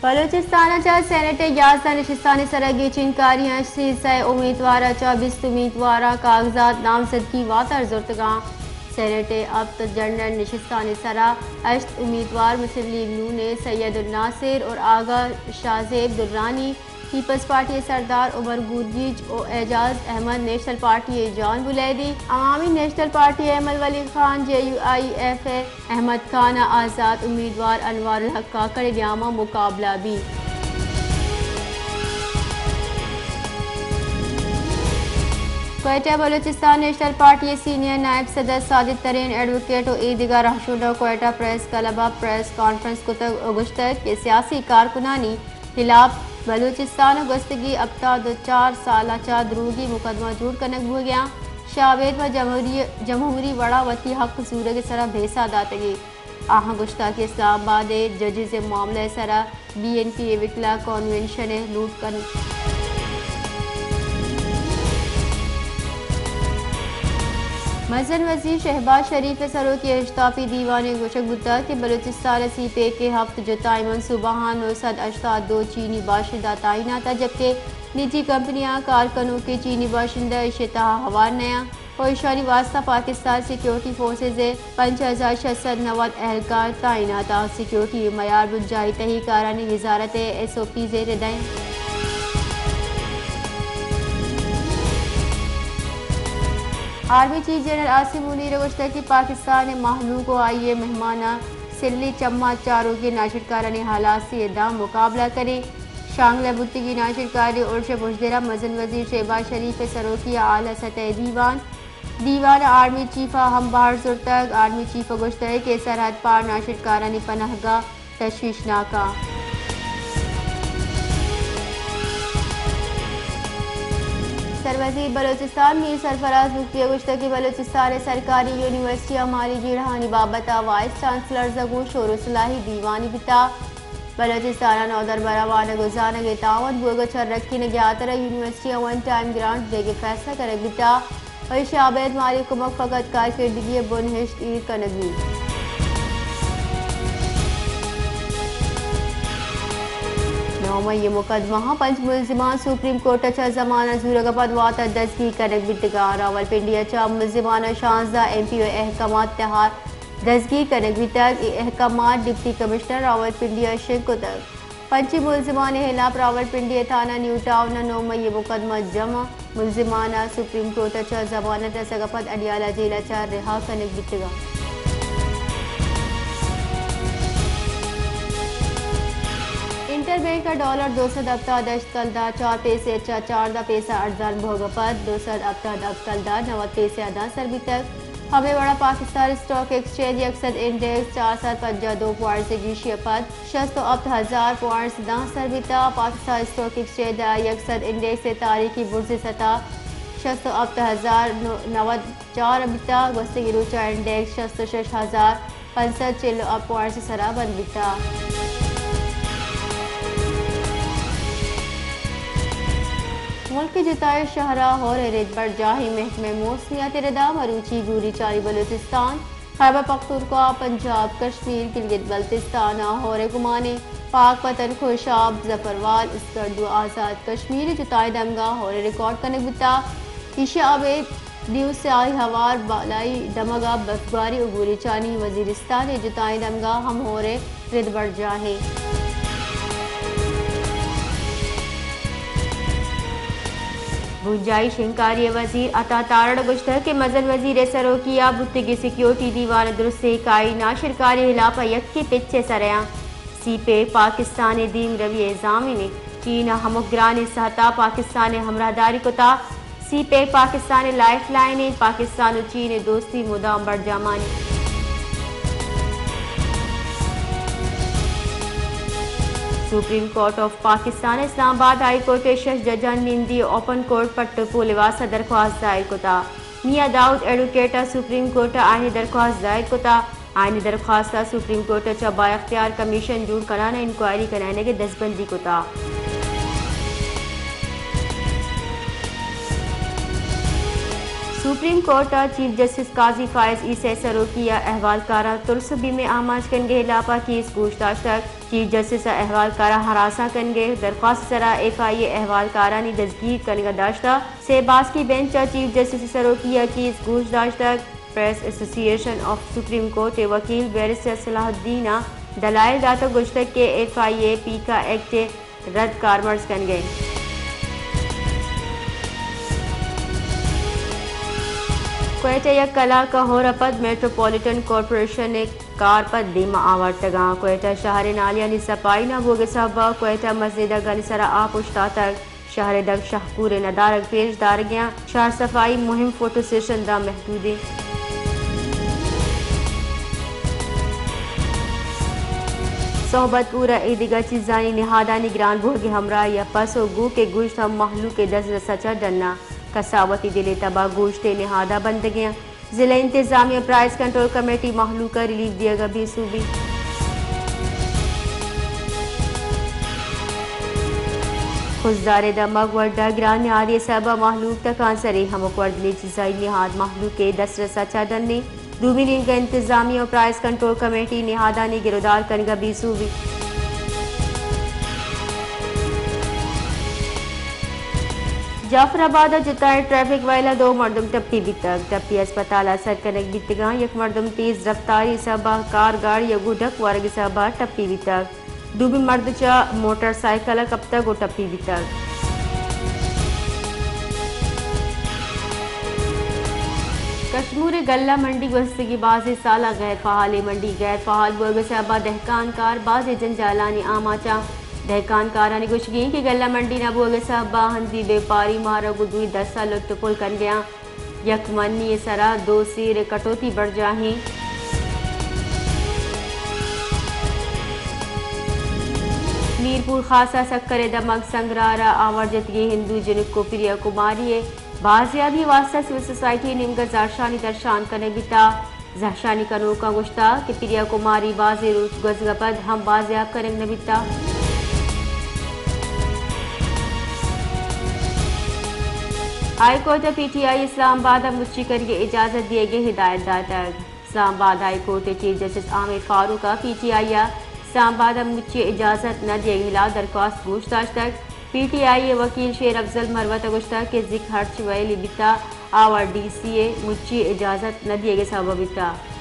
بلوچستان ءَ چہ سینیٹ ءِ یازدہ نشستانی سرا گیچین کاریاں، سی سئے امیدوار ءَ چہ بیست امیدواراں کاغذات نامزدگی واتر زرتگاں۔ سینیٹ ءِ ہپت جنرل نشستانی سرا ہشت امیدوار مسلم لیگ نون ءِ سید الناصر اور آغا شاہزیب درانی، پیپلز پارٹی ءِ سردار عمر گورگیج و اعجاز احمد نیشنل پارٹی ءِ جان بلیدی، عوامی نیشنل پارٹی ءِ ایمل ولی خان، جے یو آئی ایف ءِ احمد خان ءَ آزات امیدوار انوار الحق کاکڑ ءِ نیام ءَ مقابلہ بیت۔ کوئٹہ، بلوچستان نیشنل پارٹی ءِ سینئر نائب صدر ساجد ترین ایڈووکیٹ و اے دگہ رہشوناں کوئٹہ پریس کلب ءَ پریس کانفرنس کتگ و گوشتگ کہ سیاسی کارکنانی ہلاپ بلوچستان ءَ گوستگی ہپتاد و چار سال ءَ چہ دروگی مقدمہ جوڑ کنگ بوگیاں۔ شابید پہ جمہوری، جمہوری وڑا وتی حق زورگ ءِ سرا بھیسہ داتگی۔ آہاں گوشتگ کہ اسلام آباد ءِ ججز ءِ معاملہ ءِ سرا بی این پی ءِ وکلا کانونشن ءَ لوٹ کنت۔ مزن وزیر شہباز شریف ءِ سروکی ءَ اشتاپی دیوان ءَ گوشگ بوتگ کہ بلوچستان ءَ سی پیک ءِ ہپت جتائیں منصوبہاں نو سد ہشتاد دو چینی باشندہ تعینات ءَ، جبکہ نجی کمپنیاں کار کنوکیں چینی باشندہ ایشی ءِ تہا ہوار نیاں و ایشانی واستہ پاکستان سیکیورٹی فورسز ءِ پنچ ہزار شش سد نود اہلکار تعینات ءَ۔ سیکیورٹی ءِ معیار بنجاہی تہی کارانی وزارت ءِ ایس او پیز ءِ رد ءَ انت۔ آرمی چیف جنرل عاصم منیر ءَ گوشتگ کہ پاکستان ءِ مہلوک و آئی ءِ مہماناں سلیں چماں چاروکیں ناشرکارانی ہلاسی ءِ داں مقابلہ کنیں۔ شانگلہ ءَ بوتگیں ناشرکاری ارش ءِ پژدر ءَ مزن وزیر شہباز شریف ءِ سروکی ءَ اعلی سطح ءِ دیوان، دیوان ءَ آرمی چیف ءَ ہم بہر زرتگ۔ آرمی چیف ءَ گوشتگ کہ سرحد پار ناشرکارانی پناہ گاہ تشویشناک ءَ۔ سروزیر بلوچستان میر سرفراز بگٹی ءَ گوشتگ کہ بلوچستان ءِ سرکاری یونیورسٹیاں مالی جیڑہانی بابت ءَ وائس چانسلرز ءَ گوں شور و صلاحی دیوانے بیتگ۔ بلوچستان ءَ نودربر ءِ وانگ و زانگ ءِ تاوان بوگ ءَ چہ رکینگ ءِ ہاترا یونیورسٹیاں ون ٹائم گرانٹ دیگ ءِ فیصلہ کنگ بیتگ و ایشی ءَ ابید مالی کمک فقط کارکردگی ءِ بنہشت ایر کنگ بیت۔ نو مئی ءِ مقدمہ ءَ پنچ ملزمان سپریم کورٹ ءَ چہ ضمانت زورگ ءَ پد واتر دزگیر کنگ بیتگ۔ راولپنڈی ءَ چہ ملزمان ءَ شانزدہ ایم پی او احکامات تہار دزگیر کنگ بیتگ۔ اے احکامات ڈپٹی کمشنر راولپنڈی ءَ شنگ کتگ۔ پنچیں ملزمانی ہلاپ راولپنڈی ءِ تھانہ نیو ٹاؤن ءَ نو مئی ءِ مقدمہ جمع۔ ملزمان ءَ سپریم کورٹ ءَ چہ ضمانت رسگ ءَ پد اڈیالہ جیل ءَ چہ رہا کنگ بیتگ اَنت۔ انٹر بینک ءَ ڈالر دو سد ہپتاد ہشت کلدار چار پیسے ءَ چہ چاردہ پیسہ ارزان بوگ ءَ پد دو سد ہپتاد ہپت کلدار نود پیسے ءَ داں سر بیتگ۔ ہمے وڑا پاکستان اسٹاک ایکسچینج یک سد انڈیکس چار سد پنجاہ دو پوائنٹس ءِ گیشی ءَ پد شست و ہپت ہزار پوائنٹس داں سر بیتگ۔ پاکستان اسٹاک ایکسچینج ءِ یک سد انڈیکس ءِ تاریخی برز ءِ سطح شست و ہپت ہزار نود چار بیتگ۔ گوستگیں روچ ءَ انڈیکس شست و شش ہزار پنچ سد چل و ہپت پوائنٹس ءِ سرا بند بیتگ۔ ملک ءِ جتائیں شہر ءَ ہور ءِ رد برجاہیں۔ محکمہ موسمیات ءِ رد ءَ مروچی گوریچانی بلوچستان، خیبر پختونخوا، پنجاب، کشمیر، گلگت بلتستان ءَ ہور ءِ گمان اِنت۔ پاک پتن، خوشاب، ظفروال، اسکردو، آزاد کشمیر ءِ جتائیں دمگاں ہور ءِ ریکارڈ کنگ بیتگ۔ ایشی ءَ ابید دیو، سیاہی ہوار، بالائی دمگ ءَ برفباری و گوریچانی، وزیرستان ءِ جتائیں دمگاں ہم ہور ءِ رد برجاہ اِنت۔ بنجاہی شنگکاری ءِ وزیر عطا تارڑ ءَ گوشتگ کہ مزن وزیر ءِ سروکی ءَ بوتگیں سیکیورٹی دیوان ءِ درستیں کائی ناشرکاری ءِ ہلاپ ءَ یکیں پچ ءِ سر ءَ اَنت۔ سی پیک پاکستان ءِ دیمروی ءِ ضامن اِنت۔ چین ءَ ہمک گرانیں ساہت ءَ پاکستان ءِ ہمراہداری کتگ۔ سی پیک پاکستان ءِ لائف لائن اِنت۔ پاکستان ءُ چین ءِ دوستی مدام برجاہ مان اِنت۔ سپریم کورٹ آف پاکستان ءَ اسلام آباد ہائی کورٹ ءِ شش ججانی نندی ءَ اوپن کورٹ پٹ ءُ پول ءِ واستہ درخواست دائر کتگ۔ میاں داؤد ایڈووکیٹ ءَ سپریم کورٹ ءَ آیانی درخواست دائر کتگ۔ آیانی درخواست ءَ سپریم کورٹ ءَ چہ بااختیار کمیشن جوڑ کنان ءَ انکوائری کنائینگ ءِ دزبندی کتگ۔ سپریم کورٹ ءَ چیف جسٹس قاضی فائز عیسی ءِ سروکی ءَ احوالکاراں ترس ءُ بیم ءِ آماچ کنگ ءِ ہلاپ ءَ کیس گوش داشتگ۔ چیف جسٹس ءَ احوالکاراں ہراساں کنگ ءِ درخواست ءِ سرا ایف آئی اے احوالکارانی دزگیر کنگ ءَ داشتہ۔ سے باسکی بینچ ءَ چیف جسٹس ءِ سروکی ءَ کیس گوش داشتگ۔ پریس ایسوسی ایشن آف سپریم کورٹ ءِ وکیل بیرسٹر صلاح الدین ءَ دلائل داتگ، گوشتگ کہ ایف آئی اے پیکا ایکٹ ءِ رد کارمرز کنگ ءَ اِنت۔ کوئٹہ یک کلاک ءَ ہور ءَ پد میٹروپولیٹن کارپوریشن ءِ کار پد دیم ءَ آورتگ اَنت۔ کوئٹہ شہر ءِ نالیانی صفائی نہ بوگ ءِ سبب ءَ کوئٹہ مزنیں دگانی سرا آپ اوشتاتگ۔ شہر ءِ دگ شہپور ءِ ندارگ پیش دارگ ءَ اَنت۔ شہر صفائی مہم فوٹو سیشن داں محدود اِنت۔ صحبت پور ءَ اے دگہ چیزانی نہادانی گران بوگ ءِ ہمراہی ءَ پس ءُ گوک ءِ گوشت ہم مہلوک ءِ دزرس ءَ چہ ڈن اَنت۔ کسا وتی دل ءِ تب ءَ گوشت ءِ نہاد ءَ بندگ ءَ اَنت۔ ضلع انتظامیہ پرائس کنٹرول کمیٹی مہلوک ءَ ریلیف دیگ ءَ بے سوبی۔ خضدار ءِ دمگ وڈا گران نہادی ءِ سبب ءَ مہلوک تکانسر اِنت، ہمک وردنی چیزانی نہاد مہلوک ءِ دسترس ءَ چہ ڈن اِنت۔ دومی نیمگ ءَ انتظامیہ ءُ پرائس کنٹرول کمیٹی نہادانی گرودار کنگ ءَ بے سوبی۔ جعفر آباد ءَ جتائیں ٹریفک وئیل ءَ دو مردم ٹپی بیتگ۔ ٹپی ہسپتال ءَ سر کنگ بیتگ اَنت۔ یک مردم تیز رفتاری ءِ سبب ءَ کار گاڑی ءَ گوں ڈک ورگ ءِ سبب ءَ ٹپی بیتگ۔ دومی مرد چہ موٹر سائیکل ءَ کپتگ ءُ ٹپی بیتگ۔ کشمور ءِ گلہ منڈی گوستگیں بازیں سال ءَ غیر فعال اِنت۔ منڈی غیر فعال بوگ ءِ سبب ءَ دہکان کار بازیں جنجالانی آماچ اَنت۔ دہکان کارانی گوشگ اِنت کہ گلہ منڈی نہ بوگ ءِ سبب ءَ ہندی بیپاری مارگ ءُ دوئیں دست ءَ لٹ ءُ پل کنگ ءَ اَنت۔ یک منی ءِ سرا دو سیر ءِ کٹوتی برجاہ اِنت۔ میرپور خاص ءَ سکر ءِ دمگ سنگرار ءَ آوار جتگیں ہندو جنک ءُ پریا کماری ءِ بازیابی ءِ واستہ سول سوسائٹی ءِ نیمگ ءَ زہرشانی درشان کنگ بیتگ۔ زہرشانی کنوکاں گوشتگ کہ پریا کماری بازیں روچ گوزگ ءَ پد ہم بازیاب کنگ نہ بیتگ۔ ہائی کورٹ ءَ پی ٹی آئی اسلام آباد ءَ مچی کنگ ءِ اجازت دیگ ءِ ہدایت داتگ۔ اسلام آباد ہائی کورٹ ءِ چیف جسٹس عامر فاروق ءَ پی ٹی آئی ءَ اسلام آباد ءَ مچی ءِ اجازت نہ دیگ ءِ ہلاپ درخواست گوش داشتگ۔ پی ٹی آئی ءِ وکیل شیر افضل مروت ءَ گوشتگ کہ زک ہرچ وئیلے بیتگ، آ وت ڈی سی ءِ مچی ءِ اجازت نہ دیگ ءِ سبب ءَ بیتگ۔